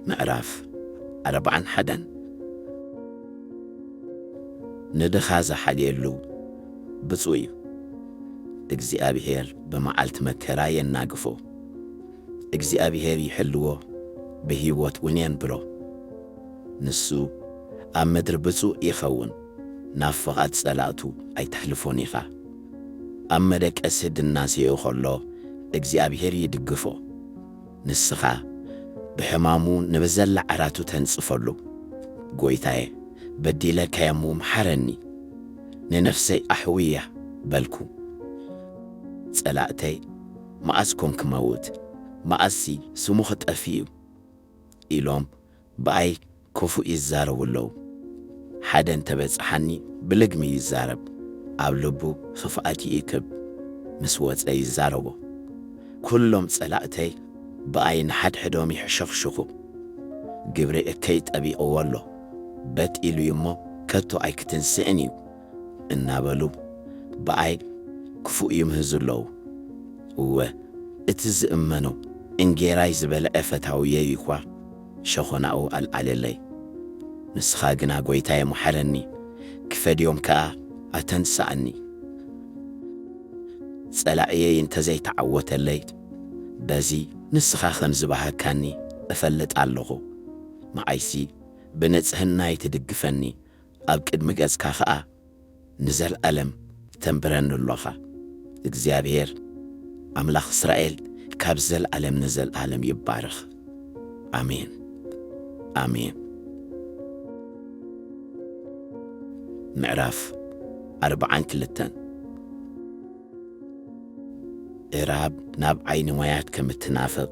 ምዕራፍ ኣርባዓን ሓደን። ንድኻ ዝሓልየሉ ብፁዕ እዩ። እግዚኣብሔር ብመዓልቲ መከራ የናግፎ። እግዚኣብሔር ይሕልዎ፣ ብህይወት እውን የንብሮ። ንሱ ኣብ ምድሪ ብፁዕ ይኸውን፣ ናብ ፍቓድ ጸላእቱ ኣይተሕልፎን ኢኻ። ኣብ መደቀሲ ድናስዮ ኸሎ እግዚኣብሔር ይድግፎ። ንስኻ ብሕማሙ ንብዘላ ዓራቱ ተንጽፈሉ። ጐይታየ፣ በዲለካየ እሞ ምሓረኒ፣ ንነፍሰይ ኣሕውያ በልኩ። ጸላእተይ፣ መኣስ ኮን ክመውት? መኣስሲ ስሙ ክጠፍእ እዩ? ኢሎም ብኣይ ክፉእ ይዛረቡ ኣለዉ። ሓደ እንተ በጽሓኒ ብልግሚ ይዛረብ፣ ኣብ ልቡ ኽፍኣት ይእክብ፣ ምስ ወጸ ይዛረቦ። ኵሎም ጸላእተይ ብኣይ ንሓድሕዶም ይሕሸኽሽኹ። ግብሪ እከይ ጠቢቕዎ ኣሎ፣ በጥ ኢሉ እዩ እሞ ከቶ ኣይክትንስእን እዩ እናበሉ ብኣይ ክፉእ ይምህዙ ኣለዉ። እወ፣ እቲ ዝእመኖ እንጌራይ ዝበልዐ ፈታውየይ እኳ ሸኾናኡ ኣልዓለለይ። ንስኻ ግና ጐይታየ ምሓረኒ፣ ክፈድዮም ከኣ ኣተንስኣኒ። ጸላእየይ እንተ ዘይተዓወተለይ፣ በዚ ንስኻ ከም ዝበሃካኒ እፈልጥ ኣለኹ። መዓይሲ ብንጽህናይ ትድግፈኒ፣ ኣብ ቅድሚ ገጽካ ኸኣ ንዘለኣለም ተንብረኒ ኣሎኻ። እግዚኣብሔር ኣምላኽ እስራኤል ካብ ዘለኣለም ንዘለኣለም ይባረኽ። ኣሜን፣ ኣሜን። ምዕራፍ ኣርባዓን ክልተን። እራብ ናብ ዓይኒ ማያት ከም እትናፍቕ፣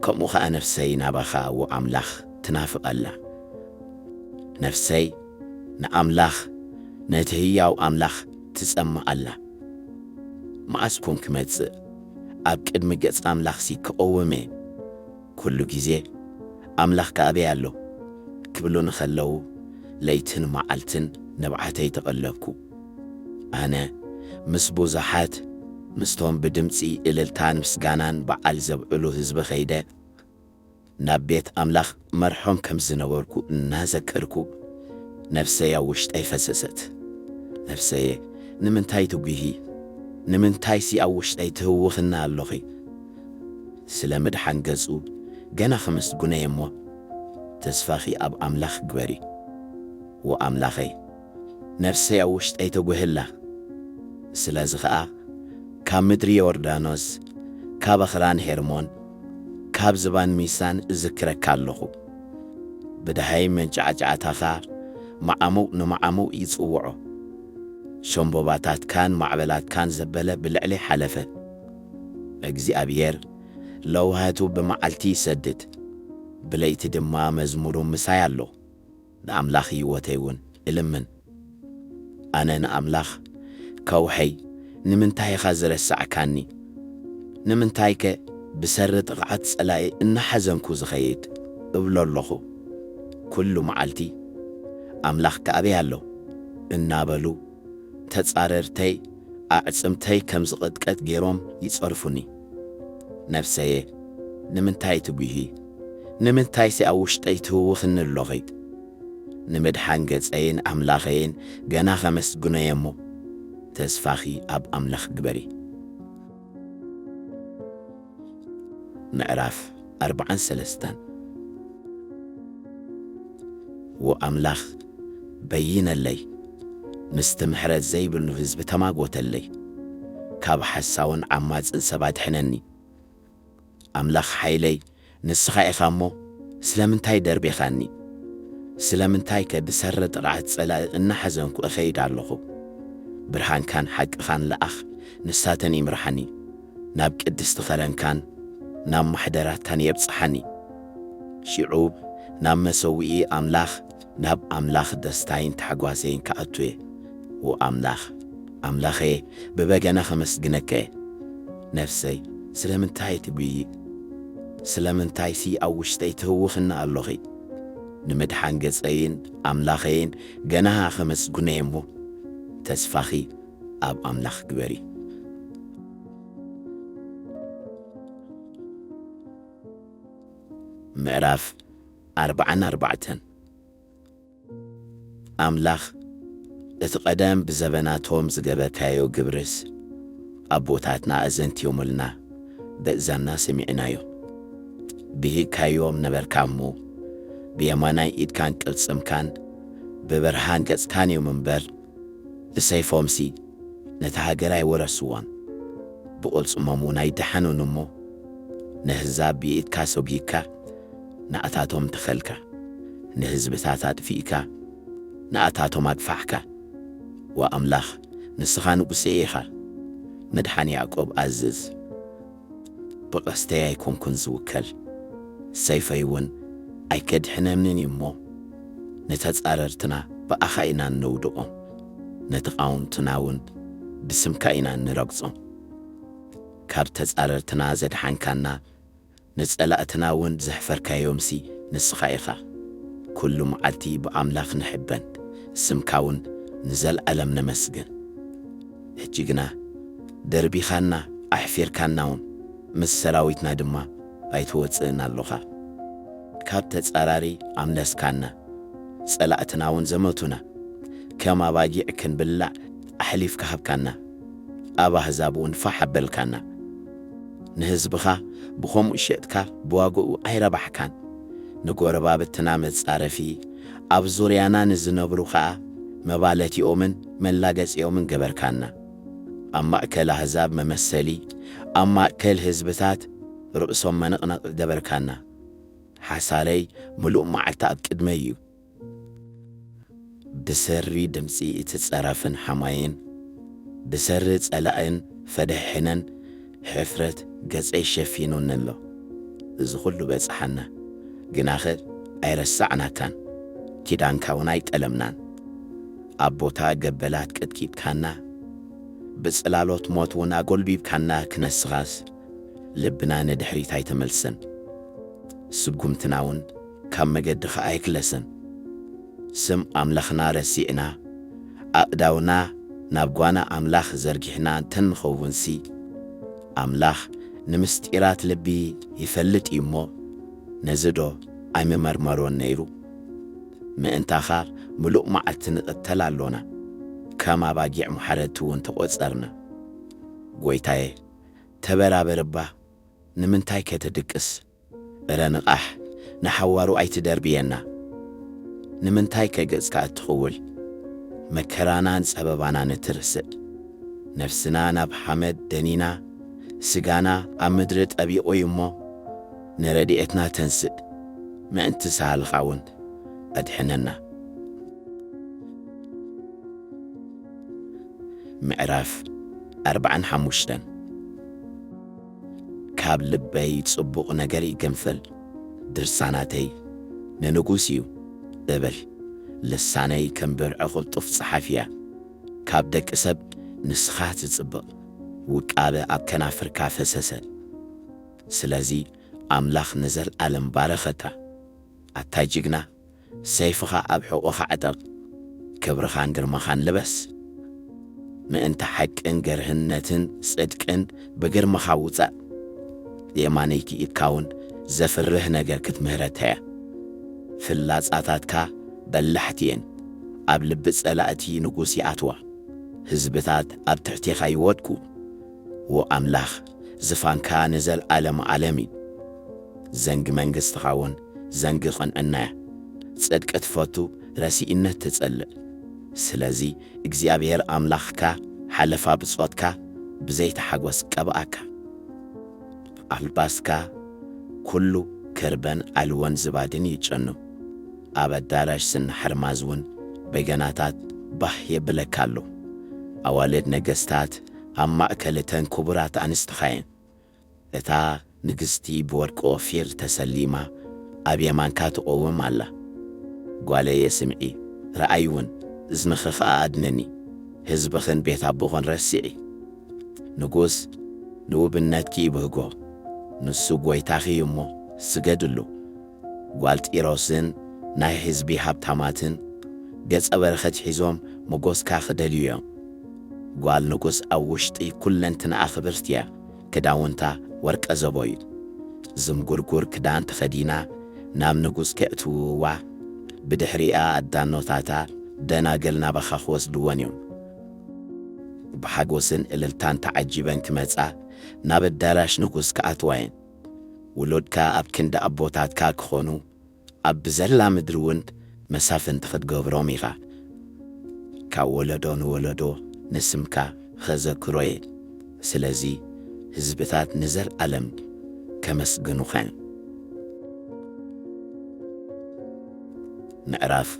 ከምኡ ኸኣ ነፍሰይ ናባኻ፣ ዎ ኣምላኽ፣ ትናፍቕ ኣላ። ነፍሰይ ንኣምላኽ፣ ነቲ ህያው ኣምላኽ ትጸምእ ኣላ። መዓስ ኮን ክመጽእ? ኣብ ቅድሚ ገጽ ኣምላኽሲ ክቐውም እየ። ኩሉ ግዜ ኣምላኽ ከኣበይ ኣሎ? ክብሉኒ ኸለዉ፣ ለይትን መዓልትን ንብዓተይ ተቐለብኩ። ኣነ ምስ ብዙሓት፣ ምስቶም ብድምጺ እልልታን ምስጋናን በዓል ዘብዕሉ ህዝቢ ኸይደ፣ ናብ ቤት ኣምላኽ መርሖም ከም ዝነበርኩ እናዘከርኩ፣ ነፍሰይ ኣብ ውሽጠይ ፈሰሰት። ነፍሰየ፣ ንምንታይ ትጒሂ? ንምንታይሲ ኣብ ውሽጠይ ትህውኽኒ ኣሎኺ? ስለ ምድሓን ገጹ ገና ኸመስግኖ እየ እሞ፣ ተስፋኺ ኣብ ኣምላኽ ግበሪ። ወኣምላኸይ፣ ነፍሰይ ኣብ ውሽጠይ ተጒህላ። ስለዚ ኸኣ፣ ካብ ምድሪ ዮርዳኖስ፣ ካብ ኣኽራን ሄርሞን፣ ካብ ዝባን ሚሳን እዝክረካ ኣለኹ። ብደሃይ መንጫዕጫዕታኻ መዓሙቕ ንመዓሙቕ ይጽውዖ። ሸምቦባታትካን ማዕበላትካን ዘበለ ብልዕለይ ሓለፈ። እግዚኣብሔር ለውሃቱ ብመዓልቲ ይሰድድ፣ ብለይቲ ድማ መዝሙሩ ምሳይ ኣሎ። ንኣምላኽ ህይወተይ እውን እልምን። ኣነ ንኣምላኽ፣ ከውሐይ፣ ንምንታይ ኢኻ ዝረሳዕካኒ? ንምንታይከ ብሰሪ ጥቕዓት ጸላኢ እናሓዘንኩ ዝኸይድ? እብሎ ኣለኹ። ኩሉ መዓልቲ፣ ኣምላኽ ከኣበይ ኣሎ? እናበሉ፣ ተጻረርተይ ኣዕጽምተይ ከም ዝቕጥቀጥ ገይሮም ይጸርፉኒ። ነፍሰየ፣ ንምንታይ ትጒሂ? ንምንታይሲ ኣብ ውሽጠይ ትህውኽኒ ኣሎኺ? ንምድሓን ገጸይን ኣምላኸይን ገና ኸመስግኖ እየ እሞ፣ ተስፋኺ ኣብ ኣምላኽ ግበሪ። ምዕራፍ ኣርባዓን ሰለስተን። ወኣምላኽ በይነለይ፣ ምስቲ ምሕረት ዘይብሉ ህዝቢ ተማጎተለይ። ካብ ሓሳውን ዓማጽን ሰብ ኣድሕነኒ። ኣምላኽ ሓይለይ ንስኻ ኢኻ እሞ፣ ስለምንታይ ደርቤኻኒ? ስለምንታይከ ብሰሪ ጥቕዓት ጸላኢ እናሓዘንኩ እኸይድ ኣለኹ? ብርሃንካን ሓቅኻን ለኣኽ፣ ንሳተን ይምርሓኒ። ናብ ቅድስቲ ኸረንካን ናብ ማሕደራታን የብጽሓኒ። ሽዑ ናብ መሰውኢ ኣምላኽ፣ ናብ ኣምላኽ ደስታይን ታሕጓሰይን ክኣቱ እየ። ዎ ኣምላኽ፣ ኣምላኸየ፣ ብበገና ኸመስግነካ እየ። ነፍሰይ፣ ስለምንታይ ትጉዪ? ስለምንታይሲ ኣብ ውሽጠይ ትህውኽኒ ኣሎኺ? ንምድሓን ገጸይን ኣምላኸይን ገና ኸመስግኖ እየ እሞ፣ ተስፋኺ ኣብ ኣምላኽ ግበሪ። ምዕራፍ ኣርብዓን ኣርባዕተን። ኣምላኽ፣ እቲ ቀደም ብዘበናቶም ዝገበርካዮ ግብርስ፣ ኣቦታትና ኣዘንትዮምልና፣ በእዛንና ሰሚዕናዮ። ብሂግካዮም ነበርካ እሞ፣ ብየማናይ ኢድካን ቅልጽምካን፣ ብብርሃን ገጽካን እዮም እምበር፣ ብሰይፎምሲ ነታ ሃገር ኣይወረስዋን። ብቕልጽሞም እውን ኣይደሓኑን እሞ፣ ነህዛብ ብኢድካ ሰጒግካ፣ ንኣታቶም ተኸልካ። ንህዝብታት ኣጥፊእካ፣ ንኣታቶም ኣጥፋሕካ። ወኣምላኽ፣ ንስኻ ንጉሰይ ኢኻ። ምድሓን ያዕቆብ ኣዝዝ። ብቐስተይ ኣይኮንኩን ዝውከል፣ ሰይፈይ እውን ኣይከድሕነንን እዩ እሞ፣ ንተጻረርትና ብኣኻ ኢና እነውድቖም፣ ንተቓወምትና እውን ብስምካ ኢና እንረግጾም። ካብ ተጻረርትና ዘድሓንካና፣ ንጸላእትና እውን ዘሕፈርካዮምሲ ንስኻ ኢኻ። ኩሉ መዓልቲ ብኣምላኽ ንሕበን፣ ስምካ እውን ንዘለኣለም ነመስግን። ሕጂ ግና ደርቢኻና፣ ኣሕፊርካና እውን፣ ምስ ሰራዊትና ድማ ኣይትወጽእን ኣሎኻ። ካብ ተጻራሪ ኣምለስካና፣ ጸላእትና እውን ዘመቱና። ከም ኣባጊዕ ክንብላዕ ኣሕሊፍካ ሃብካና፣ ኣብ ኣህዛብ እውን ፋሕ ኣበልካና። ንህዝብኻ ብኸምኡ ሸጥካ ብዋግኡ ኣይረባሕካን። ንጎረባብትና መጻረፊ፣ ኣብ ዙርያና ንዝነብሩ ኸኣ መባለቲኦምን መላገጺኦምን ገበርካና። ኣብ ማእከል ኣህዛብ መመሰሊ፣ ኣብ ማእከል ህዝብታት ርእሶም መነቕነቒ ገበርካና። ሓሳረይ ምሉእ መዓልቲ ኣብ ቅድመይ እዩ። ብሰሪ ድምጺ እቲ ጸራፍን ሓማይን፣ ብሰሪ ጸላእን ፈደሕሕነን ሕፍረት ገጸይ ሸፊኑኒ ኣሎ። እዚ ኹሉ በጽሓና፣ ግናኸ ኣይረሳዕናካን፣ ኪዳንካ እውን ኣይጠለምናን። ኣብ ቦታ ገበላት ቀጥቂጥካና፣ ብጽላሎት ሞት እውን ኣጎልቢብካና ክነስኻስ፣ ልብና ንድሕሪት ኣይተመልሰን። ስጉምትና እውን ካብ መገድኻ ኣይክለሰን። ስም ኣምላኽና ረሲዕና፣ ኣእዳውና ናብ ጓና ኣምላኽ ዘርጊሕና እንተንኸውንሲ፣ ኣምላኽ ንምስጢራት ልቢ ይፈልጥ እዩ እሞ፣ ነዚ ዶ ኣይምመርመሮን ነይሩ? ምእንታኻ ምሉእ መዓልቲ ንቕተል ኣሎና፣ ከም ኣባጊዕ መሓረድቲ እውን ተቖጸርና። ጐይታየ፣ ተበራበር እባ፣ ንምንታይከ ትድቅስ? እረ ንቓሕ፣ ንሓዋሩ ኣይትደርብየና። ንምንታይከ ገጽካ እትኽውል? መከራናን ጸበባናን እትርስዕ። ነፍስና ናብ ሓመድ ደኒና፣ ስጋና ኣብ ምድሪ ጠቢቑ እዩ እሞ፣ ንረድኤትና ተንስእ፣ ምእንቲ ሳህልኻ እውን ኣድሕነና። ምዕራፍ ኣርብዓን ሓሙሽተን። ካብ ልበይ ጽቡቕ ነገር ይገንፍል፣ ድርሳናተይ ንንጉስ እዩ እብል። ልሳነይ ከም ብርዒ ቅልጡፍ ጸሓፊ እያ። ካብ ደቂ ሰብ ንስኻ ትጽብቕ፣ ውቃበ ኣብ ከናፍርካ ፈሰሰ። ስለዚ ኣምላኽ ንዘልኣለም ባረኸካ። ኣታ ጅግና፣ ሰይፍኻ ኣብ ሕቖኻ ዕጠቕ፣ ክብርኻን ግርማኻን ልበስ። ምእንቲ ሓቅን ገርህነትን ጽድቅን ብግርማኻ ውጻእ። የማነይቲ ኢድካ እውን ዘፍርህ ነገር ክትምህረካ እያ። ፍላጻታትካ በላሕቲ እየን፣ ኣብ ልቢ ጸላእቲ ንጉስ ይኣትዋ። ህዝብታት ኣብ ትሕቴኻ ይወድቁ። ዎ ኣምላኽ፣ ዝፋንካ ንዘልኣለም ዓለም እዩ። ዘንጊ መንግስትኻ እውን ዘንጊ ቕንዕና እያ። ጽድቂ ትፈቱ፣ ረሲእነት ትጸልእ። ስለዚ እግዚኣብሔር ኣምላኽካ ሓለፋ ብጾትካ ብዘይተሓጎስ ቀብኣካ። ኣልባስካ ኩሉ ከርበን ዓልወን ዝባድን ይጨኑ። ኣብ ኣዳራሽ ስነ ሓርማዝ እውን በገናታት ባህ የብለካ ኣሎ። ኣዋልድ ነገስታት ኣብ ማእከል እተን ክቡራት ኣንስትኻ እየን። እታ ንግስቲ ብወርቂ ኦፊር ተሰሊማ ኣብ የማንካ ትቐውም ኣላ። ጓለየ ስምዒ፣ ረኣይ እውን፣ እዝንኺ ኸኣ ኣድነኒ። ህዝብኽን ቤት ኣቦኽን ረስዒ። ንጉስ ንውብነትኪ ይብህጎ፣ ንሱ ጐይታኺ እዩ እሞ ስገድሉ። ጓል ጢሮስን ናይ ህዝቢ ሃብታማትን ገጸ በረኸት ሒዞም ሞገስካ ክደልዩ እዮም። ጓል ንጉስ ኣብ ውሽጢ ኩለንትናኣ ክብርቲ እያ፣ ክዳውንታ ወርቀ ዘቦ እዩ። ዝምጉርጉር ክዳን ተኸዲና፣ ናብ ንጉስ ከእትውዋ፣ ብድሕሪኣ ኣዳኖታታ ደናግል ናባኻ ክወስድወን እዮም። ብሓጎስን እልልታን ተዓጂበን ክመጻ፣ ናብ ኣዳራሽ ንጉስ ክኣትዋ እየን። ውሉድካ ኣብ ክንዲ ኣቦታትካ ክኾኑ፣ ኣብ ብዘላ ምድሪ እውን መሳፍንቲ ክትገብሮም ኢኻ። ካብ ወለዶ ንወለዶ ንስምካ ኸዘክሮ እየ። ስለዚ ህዝብታት ንዘለኣለም ከመስግኑኻ እዮም። ምዕራፍ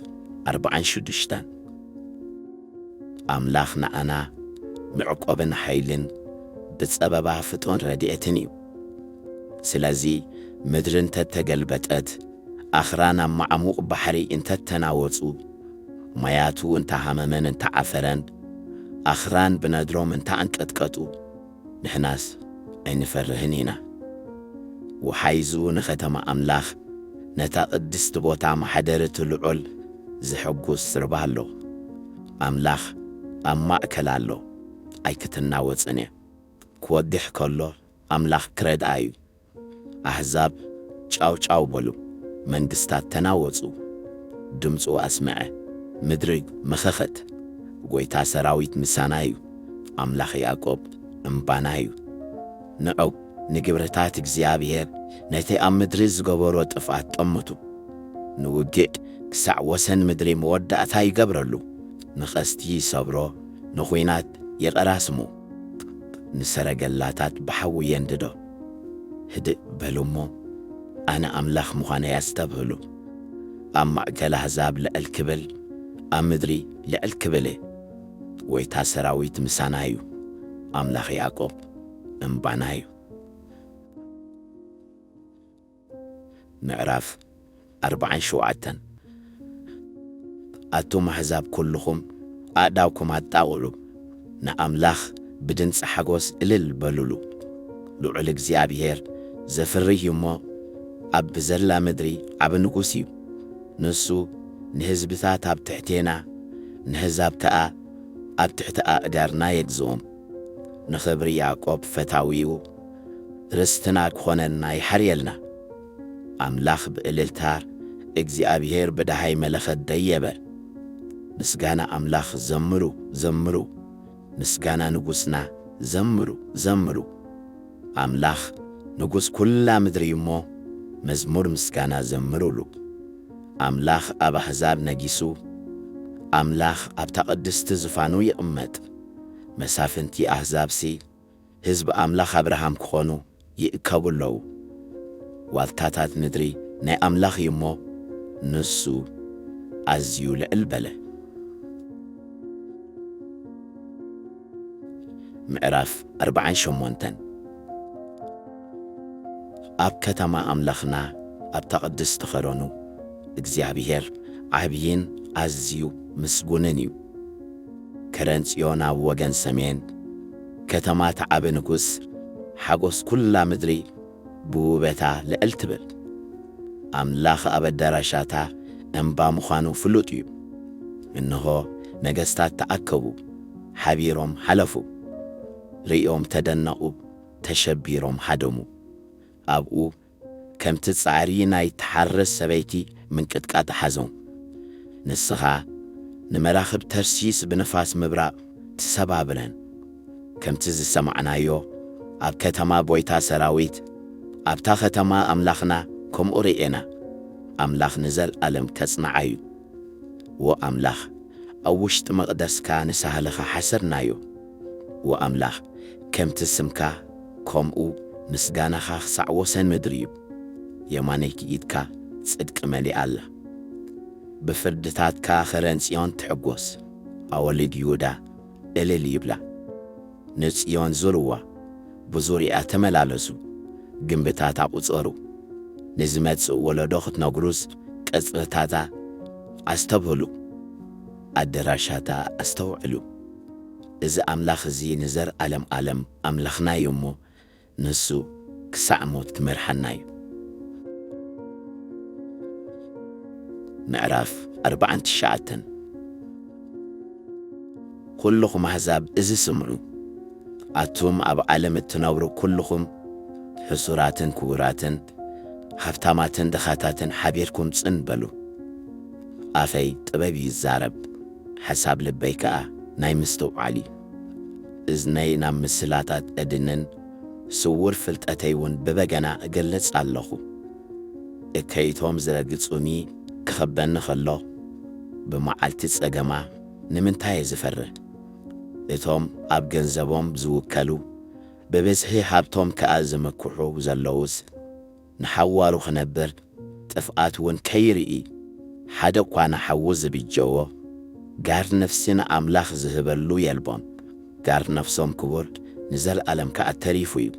ኣርብዓን ሽዱሽተን። ኣምላኽ ንኣና መዕቆብን ሓይልን፣ ብጸበባ ፍቶን ረድኤትን እዩ። ስለዚ ምድሪ እንተ ተገልበጠት፣ ኣኽራን ኣብ መዓሙቕ ባሕሪ እንተ ተናወጹ፣ ማያቱ እንተ ሃመመን እንተ ዓፈረን፣ ኣኽራን ብነድሮም እንተ ኣንቀጥቀጡ፣ ንሕናስ ኣይንፈርህን ኢና። ወሓይዙ ንኸተማ ኣምላኽ፣ ነታ ቅድስቲ ቦታ መሓደር እቲ ልዑል፣ ዝሕጉስ ስርባ ኣሎ። ኣምላኽ ኣብ ማእከል ኣሎ፣ ኣይክትናወጽን እያ። ክወግሕ ከሎ ኣምላኽ ክረድኣ እዩ። ኣህዛብ ጫው ጫው በሉ፣ መንግስታት ተናወጹ። ድምጹ ኣስምዐ፣ ምድሪ መኸኸት። ጐይታ ሰራዊት ምሳና እዩ፣ ኣምላኽ ያዕቆብ እምባና እዩ። ንዑ፣ ንግብርታት እግዚኣብሄር፣ ነቲ ኣብ ምድሪ ዝገበሮ ጥፍኣት ጠምቱ። ንውግእ ክሳዕ ወሰን ምድሪ መወዳእታ ይገብረሉ። ንቐስቲ ይሰብሮ፣ ንኹናት ይቐራስሞ፣ ንሰረገላታት ብሓዊ የንድዶ። ህድእ በሉ እሞ፣ ኣነ ኣምላኽ ምዃነይ ኣስተብህሉ። ኣብ ማእከል ኣህዛብ ልዕል ክብል፣ ኣብ ምድሪ ልዕል ክብል እየ። ጐይታ ሰራዊት ምሳና እዩ፣ ኣምላኽ ያዕቆብ እምባና እዩ። ምዕራፍ ኣርብዓን ሸውዓተን። ኣቱም ኣሕዛብ ኩልኹም ኣእዳውኩም ኣጣቕዑ፣ ንኣምላኽ ብድምጺ ሓጎስ እልል በሉሉ። ልዑል እግዚኣብሄር ዘፍርህ እዩ እሞ፣ ኣብ ብዘላ ምድሪ ዓቢ ንጉስ እዩ። ንሱ ንህዝብታት ኣብ ትሕቴና፣ ንህዛብ ከኣ ኣብ ትሕቲ ኣእጋርና የግዝኦም። ንኽብሪ ያዕቆብ ፈታዊኡ፣ ርስትና ክኾነና ይሓርየልና። ኣምላኽ ብእልልታ፣ እግዚኣብሄር ብደሃይ መለኸት ደየበ። ምስጋና ኣምላኽ ዘምሩ፣ ዘምሩ። ምስጋና ንጉስና ዘምሩ፣ ዘምሩ። ኣምላኽ ንጉስ ኩላ ምድሪ እዩ እሞ፣ መዝሙር ምስጋና ዘምሩሉ። ኣምላኽ ኣብ ኣህዛብ ነጊሱ፣ ኣምላኽ ኣብታ ቅድስቲ ዝፋኑ ይቕመጥ። መሳፍንቲ ኣህዛብሲ፣ ህዝቢ ኣምላኽ ኣብርሃም ክኾኑ ይእከቡ ኣለዉ። ዋልታታት ምድሪ ናይ ኣምላኽ እዩ እሞ፣ ንሱ ኣዝዩ ልዕል በለ። ምዕራፍ ኣርብዓን ሸሞንተን። ኣብ ከተማ ኣምላኽና፣ ኣብታ ቅድስቲ ኸረኑ፣ እግዚኣብሄር ዓብይን ኣዝዩ ምስጉንን እዩ። ከረን ጽዮን ኣብ ወገን ሰሜን፣ ከተማ እቲ ዓቢ ንጉስ፣ ሓጎስ ኩላ ምድሪ ብውበታ ልዕል ትብል። ኣምላኽ ኣብ ኣዳራሻታ እምባ ምዃኑ ፍሉጥ እዩ። እንሆ፣ ነገስታት ተኣከቡ፣ ሓቢሮም ሓለፉ፣ ርእዮም ተደነቑ፣ ተሸቢሮም ሃደሙ። ኣብኡ ከምቲ ጻዕሪ ናይ ትሓርስ ሰበይቲ ምንቅጥቃጥ ሓዞም። ንስኻ ንመራኽብ ተርሲስ ብንፋስ ምብራቕ ትሰባብረን። ከምቲ ዝሰማዕናዮ፣ ኣብ ከተማ ጐይታ ሰራዊት፣ ኣብታ ከተማ ኣምላኽና ከምኡ ርኤና። ኣምላኽ ንዘለኣለም ከጽንዓ እዩ። ወኣምላኽ፣ ኣብ ውሽጢ መቕደስካ ንሳህልኻ ሓሰርናዮ። ወኣምላኽ፣ ከምቲ ስምካ፣ ከምኡ ምስጋናኻ ክሳዕ ወሰን ምድሪ እዩ። የማነይቲ ኢድካ ጽድቂ መሊኣ ኣላ። ብፍርድታትካ ኸረን ጽዮን ትሕጐስ፣ ኣዋልድ ይሁዳ እልል ይብላ። ንጽዮን ዙርዋ፣ ብዙርያኣ ተመላለሱ፣ ግምብታታ ቁጸሩ። ንዝመጽእ ወለዶ ክትነግሩስ፣ ቀጽርታታ ኣስተብህሉ፣ ኣደራሻታ ኣስተውዕሉ። እዚ ኣምላኽ እዚ ንዘለኣለም ኣለም ኣምላኽና እዩ እሞ፣ ንሱ ክሳዕ ሞት ክመርሓና እዩ። ምዕራፍ ኣርብዓን ትሽዓተን። ኩልኹም ኣህዛብ እዚ ስምዑ፣ ኣቱም ኣብ ዓለም እትነብሩ ኩልኹም ሕሱራትን ክቡራትን፣ ሃብታማትን ድኻታትን ሓቢርኩም ጽን በሉ። ኣፈይ ጥበብ ይዛረብ፣ ሓሳብ ልበይ ከኣ ናይ ምስትውዓል እዩ። እዝነይ ናብ ምስላታት እድንን ስዉር ፍልጠተይ እውን ብበገና እገልጽ ኣለኹ። እከይቶም ዝረግጹኒ ክኸበኒ ኸሎ፣ ብመዓልቲ ጸገማ ንምንታይ እየ ዝፈርህ? እቶም ኣብ ገንዘቦም ዝውከሉ፣ ብብዝሒ ሃብቶም ከኣ ዝምክሑ ዘለዉስ፣ ንሓዋሩ ክነብር፣ ጥፍኣት እውን ከይርኢ፣ ሓደ እኳ ንሓዉ ዝብጀዎ፣ ጋር ነፍሲ ንኣምላኽ ዝህበሉ የልቦን። ጋር ነፍሶም ክቡር፣ ንዘለኣለም ከኣ ተሪፉ እዩ።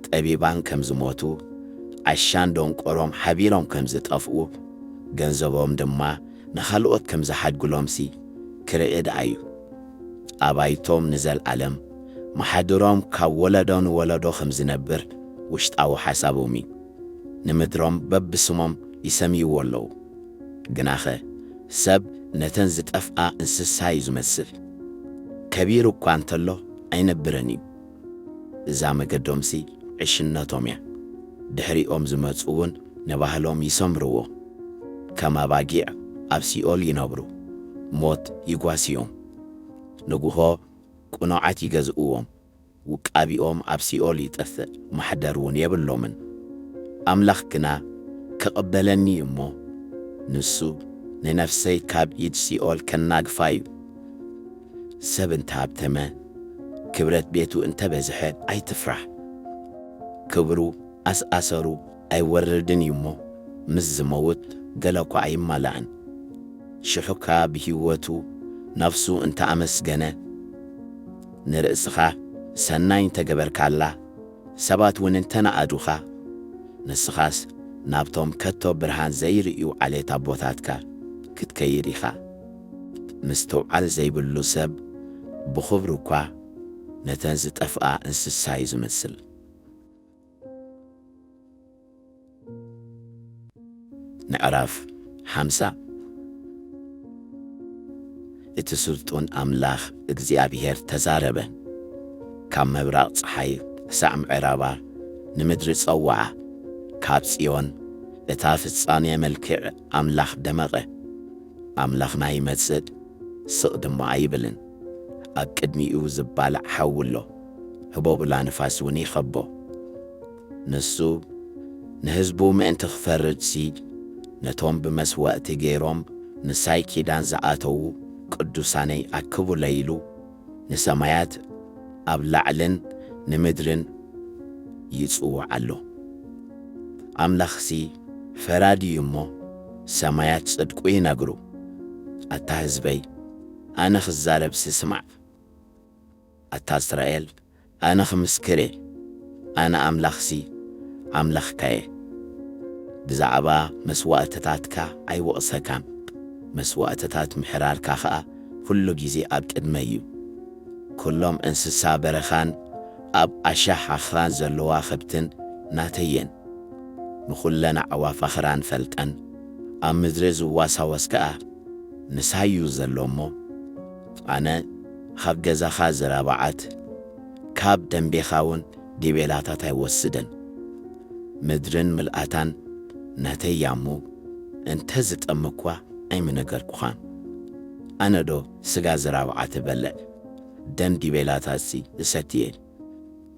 ጠቢባን ከም ዝሞቱ፣ ዓሻን ደንቆሮም ሓቢሮም ከም ዝጠፍኡ፣ ገንዘቦም ድማ ንኻልኦት ከም ዝሓድጉሎምሲ ክርኢ ደኣ እዩ። ኣባይቶም ንዘለኣለም፣ መሓድሮም ካብ ወለዶ ንወለዶ ከም ዝነብር ውሽጣዊ ሓሳቦም እዩ። ንምድሮም በብስሞም ይሰምይዎ ኣለዉ። ግናኸ፣ ሰብ ነተን ዝጠፍኣ እንስሳ እዩ ዝመስል። ከቢሩ እኳ እንተሎ ኣይነብርን እዩ። እዛ መገዶምሲ ዕሽነቶም እያ። ድሕሪኦም ዝመጹ እውን ንባህሎም ይሰምርዎ። ከም ኣባጊዕ ኣብ ሲኦል ይነብሩ። ሞት ይጓስዮም። ንግሆ ቅኑዓት ይገዝእዎም። ውቃቢኦም ኣብ ሲኦል ይጠፍእ፣ ማሕደር እውን የብሎምን። ኣምላኽ ግና ክቕበለኒ እዩ እሞ፣ ንሱ ንነፍሰይ ካብ ኢድ ሲኦል ከናግፋ እዩ። ሰብ እንተ ሃብተመ፣ ክብረት ቤቱ እንተ በዝሐ ኣይትፍራሕ። ክብሩ ኣስኣሰሩ ኣይወርድን እዩ እሞ፣ ምስ ዝመውት ገለ እኳ ኣይማላእን። ሽሑካ ብህይወቱ ነፍሱ እንተ ኣመስገነ፣ ንርእስኻ ሰናይ እንተ ገበርካላ፣ ሰባት እውን እንተ ነኣዱኻ፣ ንስኻስ ናብቶም ከቶ ብርሃን ዘይርእዩ ዓሌት ኣቦታትካ ክትከይድ ኢኻ። ምስትውዓል ዘይብሉ ሰብ ብኽብሩ እኳ ነተን ዝጠፍኣ እንስሳ እዩ ዝመስል። ምዕራፍ ሓምሳ። እቲ ስልጡን ኣምላኽ እግዚኣብሄር ተዛረበ። ካብ ምብራቕ ጸሓይ ክሳዕ ምዕራባ ንምድሪ ጸውዓ። ካብ ጽዮን እታ ፍጻሜ መልክዕ ኣምላኽ ደመቐ። ኣምላኽና ይመጽእ፣ ስቕ ድማ ኣይብልን። ኣብ ቅድሚኡ ዝባላዕ ሓዊ ኣሎ፣ ህቦብላ ንፋስ እውን ይኸቦ። ንሱ ንህዝቡ ምእንቲ ክፈርድሲ፣ ነቶም ብመስዋእቲ ገይሮም ምሳይ ኪዳን ዝኣተዉ ቅዱሳነይ ኣክቡለይ ኢሉ፣ ንሰማያት ኣብ ላዕልን ንምድርን ይጽውዕ ኣሎ። ኣምላኽሲ ፈራዲ እዩ እሞ፣ ሰማያት ጽድቁ ይነግሩ። ኣታ ህዝበይ፣ ኣነ ክዛረብሲ ስማዕ። ኣታ እስራኤል፣ ኣነ ክምስክር እየ። ኣነ ኣምላኽሲ ኣምላኽካ እየ። ብዛዕባ መስዋእትታትካ ኣይወቕሰካን። መስዋእትታት ምሕራርካ ኸኣ ኩሉ ግዜ ኣብ ቅድመይ እዩ። ኩሎም እንስሳ በረኻን ኣብ ኣሻሕ ኣኽራን ዘለዋ ከብትን ናተይ እየን። ንኹለን ኣዕዋፍ ኣኽራን ፈልጠን፣ ኣብ ምድሪ ዝዋሳወስ ከኣ ንሳዩ ዘሎ እሞ፣ ኣነ ኻብ ገዛኻ ዝራብዓት፣ ካብ ደምቤኻ እውን ዲቤላታት ኣይወስድን። ምድርን ምልኣታን ናተይ እያ እሞ፣ እንተ ዝጠሚ እኳ ኣይምነገርኩኻን። ኣነዶ ስጋ ዝራብዓት እበልዕ፣ ደም ዲቤላታትሲ እሰቲ እየ።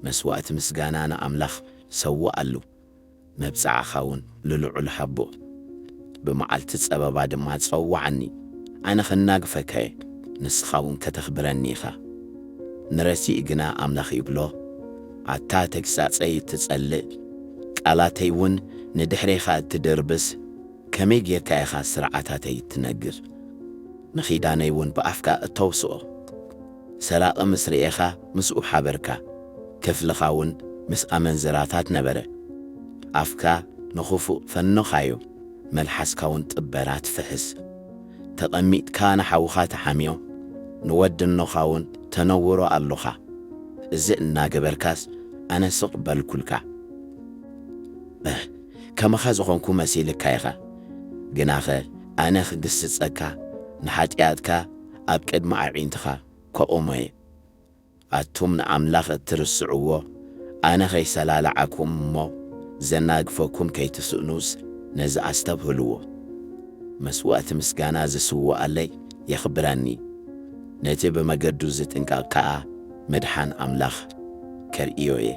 መስዋእቲ ምስጋና ንኣምላኽ ሰውኣሉ፣ መብጽዓኻ እውን ንልዑል ሃቦ። ብመዓልቲ ጸበባ ድማ ጸውዓኒ፣ ኣነ ኸናግፈካ እየ፣ ንስኻ እውን ከተኽብረኒ ኢኻ። ንረሲእ ግና ኣምላኽ ይብሎ፣ ኣታ ተግሳጸይ እትጸልእ፣ ቃላተይ እውን ንድሕሬኻ እትድርብስ፣ ከመይ ጌርካ ኢኻ ስርዓታተይ እትነግር? ንኺዳነይ እውን ብኣፍካ እተውስኦ። ሰራቒ ምስ ርኤኻ ምስኡ ሓበርካ፣ ክፍልኻ እውን ምስ ኣመንዝራታት ነበረ። ኣፍካ ንኽፉእ ፈኖኻዮ፣ መልሓስካ እውን ጥበራ ትፍሕስ። ተቐሚጥካ ንሓውኻ ትሓምዮ፣ ንወዲ እኖኻ እውን ተነውሮ ኣሎኻ። እዚ እናገበርካስ ኣነ ስቕ በልኩልካ። እህ፣ ከማኻ ዝኾንኩ መሲልካ ኢኻ። ግናኸ ኣነ ክግስጸካ፣ ንሓጢኣትካ ኣብ ቅድሚ ኣዒንትኻ ከቑሞ እየ። ኣቱም ንኣምላኽ እትርስዕዎ፣ ኣነ ኸይሰላልዓኩም እሞ፣ ዘናግፈኩም ከይትስእኑስ ነዚ ኣስተብህልዎ። መስዋእቲ ምስጋና ዝስውኣለይ የኽብረኒ፣ ነቲ ብመገዱ ዝጥንቀቕ ከኣ ምድሓን ኣምላኽ ከርእዮ እየ።